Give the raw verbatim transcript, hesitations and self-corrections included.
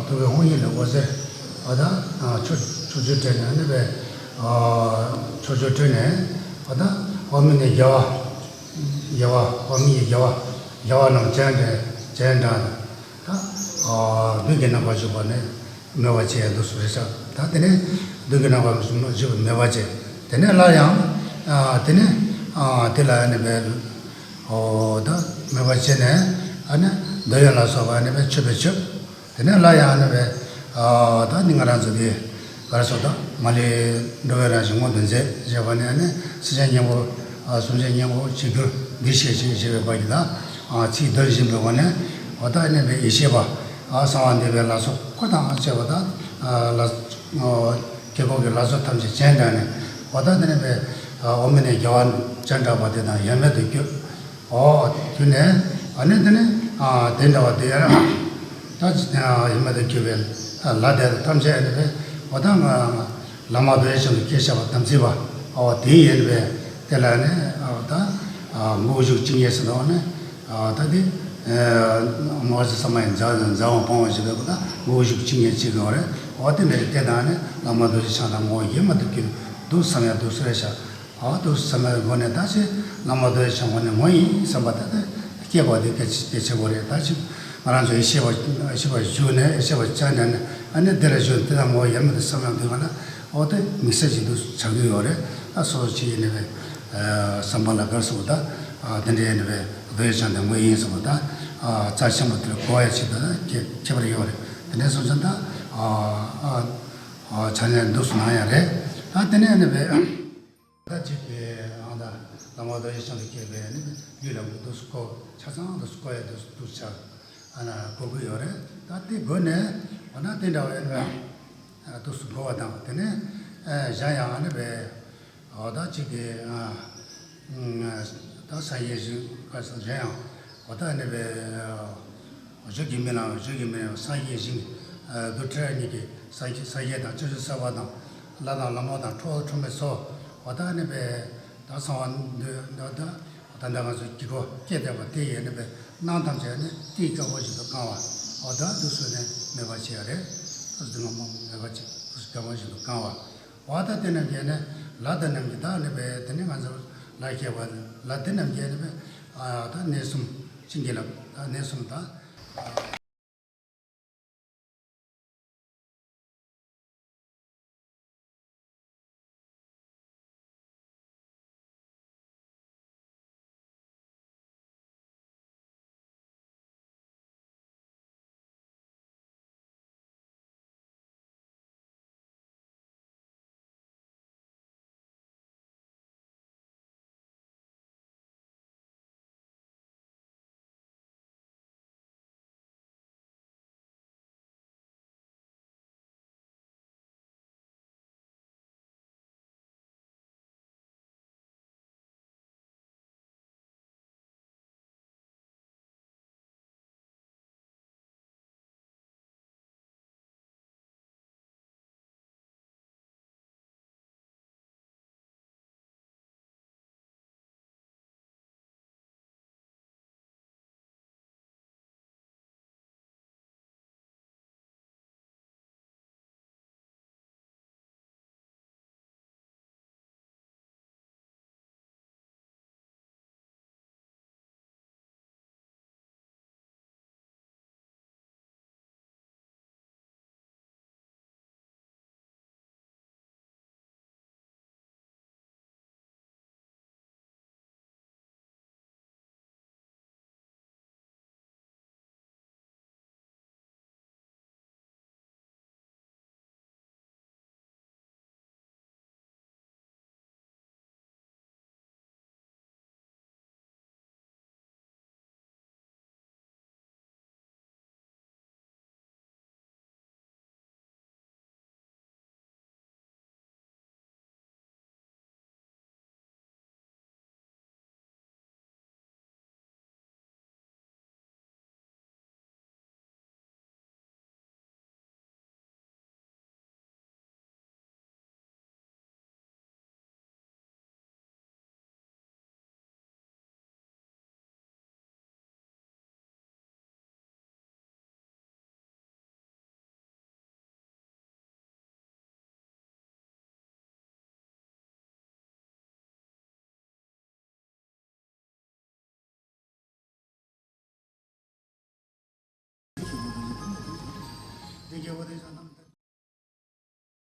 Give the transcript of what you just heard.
ཐུབ་པའི་དབང་ཡིན་ལ་འོད་ཟེར། ཨ་ད་ཕྱོགས་ཕྱོགས་བཅུར་སྤྲད་ནས་ཨ་ནི་བས། ཕྱོགས་བཅུར་སྤྲད་ནས་ཨ་ད་འོག་མིན་ནས་རྒྱལ་བ། རྒྱལ་བ་འོག་མིན་གྱི་རྒྱལ་བ། རྒྱལ་བ་རྣམས་སྤྱན་འདྲེན་སྤྱན་དྲངས་ནས་ད་བདུད་ཀྱི་རྣམ་པར་བཞུགས་པ་ནི་མོས་པ་བྱས་འདུག་སུ་རེ་ཤག་ད་དེ་ནས་བདུད་ཀྱི་རྣམ་པར་བཞུགས་པ་མོས་པ་བྱས། དེ་ནས་སླར་ཡང་དེ་ནས་དེ་ལ་ཨ་ནི་བས། ཨོ་ད་མོས་པ་བྱས་ནས་ཨ་ནི་འདོད་ཡོན་ལ་སོགས་པ་ཨ་ནི་བས་མཆོད་པས་མཆོད། དེ་ནས་སླར་ཡང་ཨ་ནི་བས་ཨོ་ད་ནི་ང་རང་ཚོ་དེ་ག་རེ་ཟེར་ད་མ་ལུས་འགྲོ་བའི་རང་བཞིན་མངོན་དུ་མཛད་ཅེས་པ་ནི་ཨ་ནི་སེམས་ཅན་སྙིང་པོ། ཨ་སེམས་ཅན་སྙིང་པོ་བྱེད་རྒྱུ་འདི་ཤེས་ཤིག་ཞེས་པའི་བར་གྱི་ད་ཨ་ཚིག་འདོན་བཞིན་པའི་སྒོ་ནས་ཨོ་ད་ཨ་ནི་བས་ཡེ་ཤེས་པ། ཨ་གསང་བ་འདུས་པའི་ལག་སོགས་འཁོར་དང་བཅས་པ་ད་ཨ་ལ་ཨོ་དཀྱིལ་འཁོར་གྱི་ལག་སོགས་ཐམས་ཅད་སྤྱན་དྲངས་ནས་ཨོ་ད་དེ་ནས་བས་ཨ་འོག་མིན་ནས་རྒྱལ་བ་སྤྱན་དྲངས་པ་དེ་དང་ཡ་མེད་དུ་གྱུར། ཨོ་གྱུར་ནས་ཨ་ནི་དེ་ནས་ཨ་དེ་འདྲ་བ་དེ་ཡང་ད་ཡ་མེད་དུ་གྱུར་པའི་ལྷ་དེ་ཐམས་ཅད་ཨ་ནི་བས་ཨོ་ད་ང་བླ་མ་རྡོ་རྗེ་འཆང་དུ་སྐྱེས་ཤ་བ་དམ་ཚིག་པ་ཨོ་དེ་ཡིན་པས་དེ་ལ་ནི་ཨོ་ད་ཨ་དངོས་གཞུག་ཅི་ཉེས་ཟེར་ནོ་ནི། ཨ་ད་དེ་ཨ་མ་ཧོ་ཙི་ས་མ་ཡི་མཛའ་མཛའ་བ་སྤང་བ་ཞིག་ལ་གོ་ད་དངོས་གཞུག་ཅི་ཉེས་ཅི་དགོས་རེད། འོ་དེ་འདྲ་དེ་དང་ནི་བླ་མ་རྡོ་རྗེ་འཆང་དང་ངོ་ཡེ་མ་ཐུབ་ཀྱི་འདུག་བསམ་ཡ་འདུག་སེ་རེད་ཤག་ཨ་འདུག་བསམ་ཡ་སྒོ་ནས་ད་ཅི་བླ་མ་རྡོ་རྗེ་འཆང་ངོ་ནས་ངོ་ཡིན་བསམ་པ་ད་ད་སྐྱེ་བ་དེ་གལ་ཆེ་གལ་ཆེ་བོ་རེད། ད་ཅི་ང་རང་ཚོ་ཡེ་ཤེས་པ་ཡེ་ཤེས་པ་བཞུགས་ནས་ཡེ་ཤེས་པ་བཅར་ནས་ནི་ཨ་ནི་དེ་ལ་བཞུགས་དེ་དང་ངོ་ཡེ་མ་ཐུབ་བསམ་ཡ་འདུག་ག་ན། འོ་དེ་དམིགས་བསལ་ཅིག་འདུག་ཆགས་ཀྱི་ཡོད་རེད། ད་སོ་སོ་ཅིག་ཡིན་ནས་བས་བསམ་པ་ལ་དགར་སོང་ད། དེ་འདྲ་ཡིན་ནས་བས་རྡོ་རྗེ་འཆང་དེ་དངོས་ཡིན་སོང་ད། རྩ་ཆེན་པོ་དེར་གོ་ཡ་ཆེད་དུ་ཁྱད་ཁྱད་པར་ཡོད་རེད། དེ་འདྲ་སོང་ཙང་ད་ཕྱག་ལེན་འདུག་སུ་གནང་ཡ་རེད། ད་དེ་ནས་ནས་བས་ད་ཅིག་གི་ཨང་ད་བླ་མ་རྡོ་རྗེ་འཆང་དུ་སྐྱེས་པའི་ནི་ལུས་ལ་འདུག་སུ་གོ་ཆ་ཚང་འདུག་སུ་གོ་ཡ་འདུག་སུ་འདུག་ཆ་ཨ་ན་གོ་གི་ཡོད་རེད། ད་དེ་དགོས་ནས་འོ་ན་དེ་འདྲ་བས་ནི་བས། ཏུ་སུ་གོ་བ་དང་དེ་ནས་གཞན་ཡང་ཨ་ནི་བས་ཨོ་ད་ཅིག་གི་ད་སངས་རྒྱས་ཞིང་ག་ས་གཞན་ཡང་ཨོ་ད་ཨ་ནི་བས་བཞུགས་ཀྱི་མི་ལ་བཞུགས་ཀྱི་མི་ལ་སངས་རྒྱས་ཞིང་རྡུལ་ཕྲན་གཉིས་ཀྱི་སངས་རྒྱས་སངས་རྒྱས་དང་བྱང་ཆུབ་སེམས་དཔའ་དང་ལྷ་དང་ལྷ་མོ་དང་ཁྲོ་བོ་ཁྲོ་མོའི་ཚོགས་ཨོ་ད་ཨ་ནི་བས་ད་གསང་བ་འདུས་ད་ད། ད་ལྟ་ང་ཚོ་དཀྱིལ་འཁོར་སྐྱེས་བསྡད་པ་དེ་ཡིན་ནི་བས་སྣང་ཐམས་ཅད་ནི་གཏིང་དཀར་པོ་ཞིག་ཏུ་བཀང་བ། འོ་ད་འདུག་སེ་ནས་མོས་པ་བྱེད་ཡ་རེད། འདུག་སེ་དེ་ང་མོ་མོས་པ་བྱེད་འདུག་སེ་དཀར་པོ་ཞིག་ཏུ་བཀང་བ། འོ་ད་དེ་རྣམས་ཀྱིས་ནི་ལྷ་དེ་རྣམས་ཀྱིས་ད་ནི་བས་དེ་ནི་ང་ཚོ་ལྷ་བསྐྱེད་པ་ལྷ་དེ་རྣམས་ཀྱིས་ནི་བས་ཨ་ད་གནས་གསུམ་བྱིན་གྱིས་བརླབས་ད་གནས་གསུམ་ད། རྒྱལ་པོ་དེ་ཚོ་